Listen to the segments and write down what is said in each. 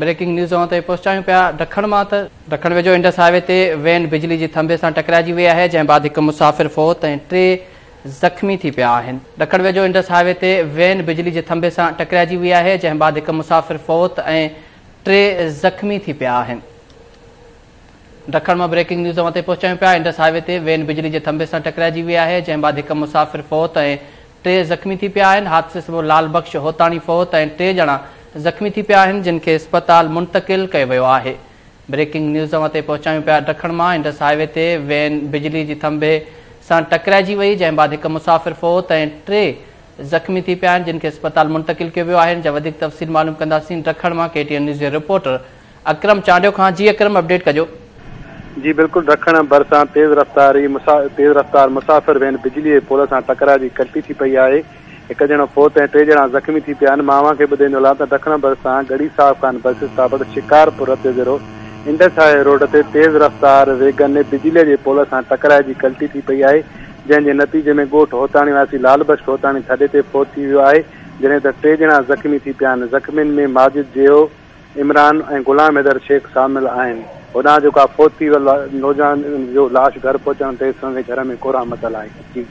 Breaking news اوهان تائين پهچايون پيا ڊکڻ مان ته ڊکڻ ويجهو انڊس هاء وي تي وين بجلي جي ٿنڀي سان ٽڪرائجي وئي آهي جنهن بعد هڪ مسافر فوت ۽ ٽي زخمي ٿي پيا آهن. ڊکڻ ويجهو انڊس هاء وي تي وين بجلي جي ٿنڀي سان ٽڪرائجي وئي آهي جنهن بعد هڪ مسافر فوت ۽ ٽي زخمي ٿي پيا آهن. ڊکڻ مان بريڪنگ نيوز اوهان تائين پهچايون پيا انڊس هاء وي تي وين بجلي جي ٿنڀي سان ٽڪرائجي وئي آهي جنهن بعد هڪ مسافر فوت ۽ ٽي زخمي ٿي پيا آهن، حادثي سبب لال بخش هوتاڻي فوت ۽ ٽي ڄڻا زخمي ٿي پيا آهن جن کي اسپتال منتقل ڪيو ويو آهي. بريڪنگ نيوز اوهان تائين پهچايون پيا ڊکڻ مان انڊس هاء وي تي وين بجلي جي ٿنڀي سان ٽڪرائجي وئي جنهن بعد هڪ مسافر فوت ۽ ٽي زخمي ٿي پيا آهن جن کي اسپتال منتقل ڪيو ويو آهي ان جا وڌيڪ تفصيل معلوم ڪنداسين ڊکڻ مان ڪي ٽي اين نيوز جي رپورٽر اڪرم چانڊيو کان جي اڪرم اپڊيٽ ڪجو. جي بلڪل ڊکڻ ڀرسان تيز رفتار تيز رفتار مسافر وين بجلي جي پول سان ٽڪرائجي ڪلٽي ٿي پئي آهي هڪ ڄڻو فوت ۽ ٽي ڄڻا زخمي ٿي پيا آهن مان اوهان کي ٻڌائيندو هلان ته ڊکڻ ڀرسان ڳڙهي صاحب خان بس اسٽاپ وٽ Shikarpur Ratodero Indus highway road تي تيز رفتار ويگن بجلي جي پول سان ٽڪرائجي ڪلٽي ٿي پئي آهي جنهن جي نتيجي ۾ ڳوٺ هوتاڻي واسي لال بخش هوتاڻي ٿڏي تي فوت ٿي ويو آهي جڏهن ته ٽي ڄڻا زخمي ٿي پيا آهن زخمين ۾ ماجد جيهو عمران ۽ غلام حيدر شيخ شامل آهن. هوڏانهن جيڪو فوت ٿي ويل نوجوان جو لاش گهر پهچڻ تي سندس گهر ۾ ڪهرام متل آهي. جي.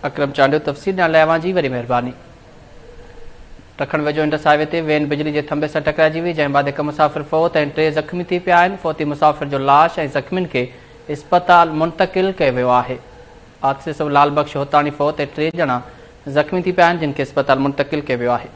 اڪرم چانڊيو تفصيل ڏيڻ لاء اوهان جي وڏي مهرباني. ڊکڻ ويجهو انڊس هاء وي تي وين بجلي جي ٿنڀي سان ٽڪرائجي وئي جنهن بعد هڪ مسافر فوت ۽ ٽي زخمي ٿي پيا آهن فوتي مسافر جو لاش ۽ زخمين کي اسپتال منتقل ڪيو ويو آهي حادثي سبب لال بخش هوتاڻي فوت ۽ ٽي ڄڻا زخمي ٿي پيا آهن جن کي اسپتال منتقل ڪيو ويو آهي.